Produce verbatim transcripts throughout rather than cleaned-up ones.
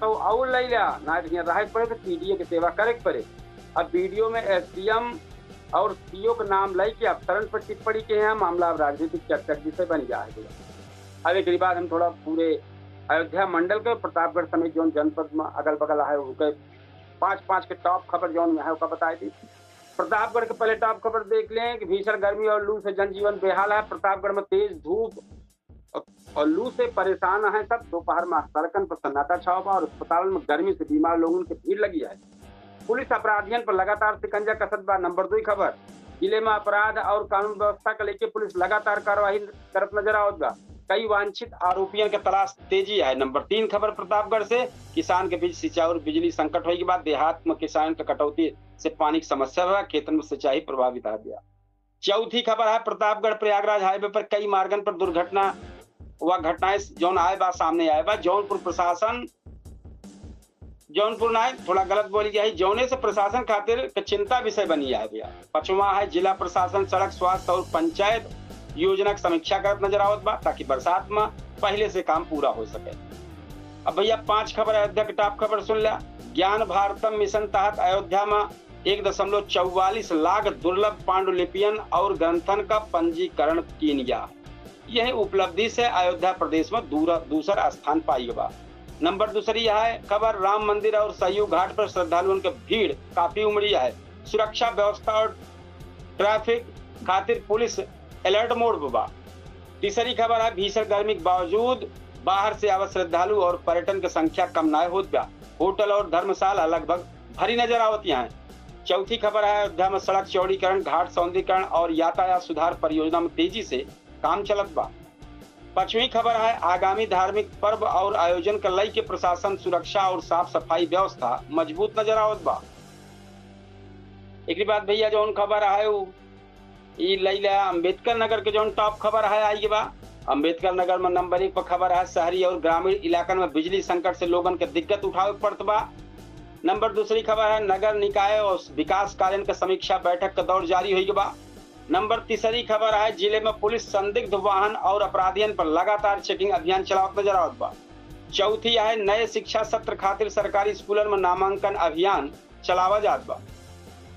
तो और लइ ल्या, ना हियाँ रहे के पड़े तो पीडीए के सेवा करे के पड़े। अब वीडियो में एसडीएम और सीओ के नाम लइ के अफसरन पर टिप्पणी के हैं, मामला अब राजनीतिक चर्चा के विषय बन गया है। अब एक बाद हम थोड़ा पूरे अयोध्या मंडल के, प्रतापगढ़ समेत जौन जनपद में अगल बगल है, उनके पाँच पाँच के टॉप खबर जौन यहाँ का बताए दी। प्रतापगढ़ के पहले टॉप खबर देख लें कि भीषण गर्मी और लू से जनजीवन बेहाल है। प्रतापगढ़ में तेज धूप और, और लू से परेशान हैं सब। दोपहर में सड़कन पर सन्नाटा छावा बा और अस्पतालन में गर्मी से बीमार लोगन के भीड़ लगी है। पुलिस अपराधियन पर लगातार शिकंजा कसत बा। नंबर दुई खबर, जिले में अपराध और कानून व्यवस्था के लेके पुलिस लगातार कार्यवाही करत नजर आवत बा। कई वांछित आरोपियन के तलाश तेजी है। नंबर तीन खबर प्रतापगढ़ से, किसान के बीच सिंचाई और बिजली संकट होए के बाद देहात में किसान के कटौती से पानी की समस्या बा, खेतन में सिंचाई प्रभावित है गया। चौथी खबर है प्रतापगढ़ प्रयागराज हाईवे पर कई मार्गन पर दुर्घटना व घटनाएं जौन आए बा, सामने आए बा। जौनपुर प्रशासन, जौनपुर नाय, थोड़ा गलत बोली गया है, जौने से प्रशासन खातिर के चिंता विषय बनी आए भैया। पचवा है जिला प्रशासन सड़क, स्वास्थ्य और पंचायत योजना की समीक्षा करत नजर आवत बा, ताकि बरसात में पहले से काम पूरा हो सके। अब भैया पांच खबर अयोध्या के टॉप खबर सुन ल्या। ज्ञान भारतम मिशन तहत अयोध्या में एक दशमलव चौवालीस लाख दुर्लभ पांडुलिपियन और ग्रंथन का पंजीकरण कीन गया। यही उपलब्धि से अयोध्या प्रदेश में दूर-, दूसर स्थान पाई बा। नंबर दूसरी यह है खबर, राम मंदिर और सरयू घाट पर श्रद्धालुओं के भीड़ काफी उमड़ी है। सुरक्षा व्यवस्था और ट्रैफिक खातिर पुलिस अलर्ट मोड पे बा। तीसरी खबर है, भीषण गर्मी के बावजूद बाहर से आवत श्रद्धालु और पर्यटन के संख्या कम नाय होत बा। होटल और धर्मशाला लगभग भरी नजर आवत हैं। चौथी खबर है, अयोध्या में सड़क चौड़ीकरण, घाट सौंदर्यीकरण और यातायात सुधार परियोजना में तेजी से काम चलत बा। पांचवी खबर है, आगामी धार्मिक पर्व और आयोजन के लई के प्रशासन सुरक्षा और साफ सफाई व्यवस्था मजबूत नजर आवत बा। एकरी बाद भैया जौन खबर है उ ई लई ल्या अम्बेडकर नगर के जौन टॉप खबर है आई बा। अम्बेडकर नगर में नंबर एक पर खबर है, शहरी और ग्रामीण इलाकन में बिजली संकट से लोगन के दिक्कत उठावे के पड़त बा। नंबर दूसरी खबर है, नगर निकाय और विकास कार्यन के समीक्षा बैठक का दौर जारी होई बा। नंबर तीसरी खबर है, जिले में पुलिस संदिग्ध वाहन और अपराधियन पर लगातार चेकिंग अभियान चलावत नजर आवत बा। चौथी है, नए शिक्षा सत्र खातिर सरकारी स्कूलन में नामांकन अभियान चलावा जात बा।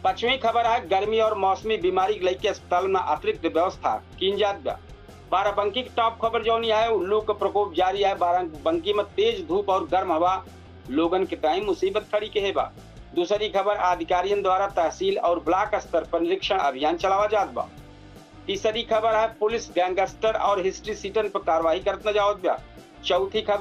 पांचवी खबर है, गर्मी और मौसमी बीमारी के लेके अस्पताल में अतिरिक्त व्यवस्था कीन जात बा। बाराबंकी की टॉप खबर जौन है, उ लू का प्रकोप जारी है। बाराबंकी में तेज धूप और गर्म हवा लोगन के ताईं मुसीबत खड़ी के है बा। दूसरी खबर, अधिकारियन द्वारा तहसील और ब्लॉक स्तर पर निरीक्षण अभियान चलावा जात बा। तीसरी खबर है, पुलिस गैंगस्टर और हिस्ट्री शीटन पर कार्रवाई करत नजर आवत बा। चौथी खबर